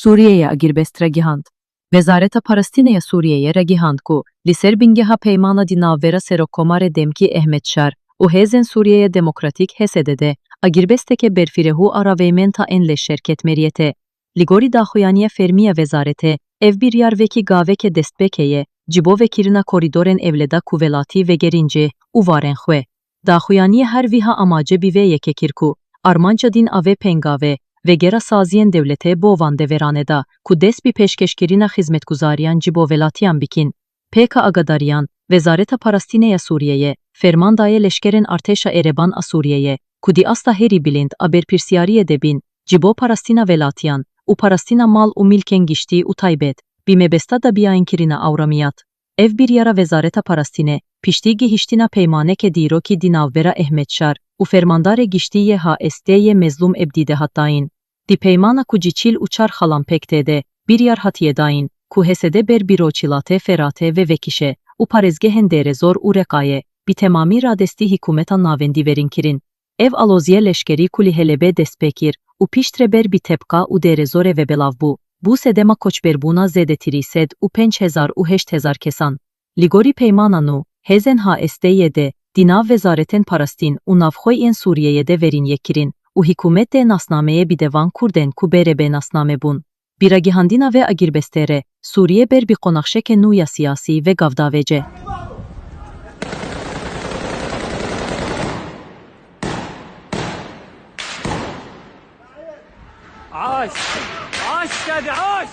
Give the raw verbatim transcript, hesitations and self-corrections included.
Sûriyeyê agirbest ragihand. Wezareta Parastinê ya Sûriyeyê ragihand ku li ser bingeha peymana di navbera Serokkomarê demkî Ehmed Şar û Hêzên Sûriyeyê Demokratîk, H S D, de agirbesteke berfireh û a ravêmenta ên leşkerketmeriyetê. Li gorî daxuyaniya fermî ya wezaretê, ev biryar wekî gaveke destpêkê ye ji bo vekirina korîdorên ewleda ku welatî vegerîn cih û warên xwe. Daxuyaniyê her wiha amace bi vê yekê kir ku armanca din a vê pêngavê vegera saziyên dewletê bo van deveran e da ku dest bi pêşkêşkirina xizmetguzariyan ji bo welatiyan bikin. Pêka agadariyan, Wezareta Parastinê ya Sûriyeyê ferman daye leşkerên artêşa Ereban a Sûriyeyê, ku di asta herî bilind a berpirsiyariyê de bin, ji bo parastina welatiyan û parastina mal û milkên giştî û taybet, bi mebesta dabiyankirina awramiyat. Ev biryara Wezareta Parastinê, piştî gihiştina peymaneke dîrokî di navbera Ehmed Şar û fermandarê giştî yê H S D yê Mezlûm Ebdî de hat dayîn. Di peymana ku ji çil û çar xalan pêk tê de, biryar hatiye dayîn ku H S D ber bîroçilatê Feratê ve vekişe û parêzgehên Dêrezor û Reqayê bi temamî radestî hikûmeta navendî verin kirin. Ev aloziya leşkerî ku li Helebê dest pê kir û piştre ber bi Tebqa û Dêrezorê ve belav bû, bû sedema koçberbûna zêdetirî sed û pênc hezar û heşt hezar kesan. Li gorî peymana nû, hêzên H S D yê de di nav wezaretên parastin û navxweyên Sûriyeyê de verin yekkirin û hikûmet dê nasnameyê bide van kurdên ku berê bê nasname bûn. Bi ragihandina vê agirbestê re, Sûriye ber bi qonaxşeke nû ya siyasî ve gav davêce. عاش! عاش، شادي، عاش!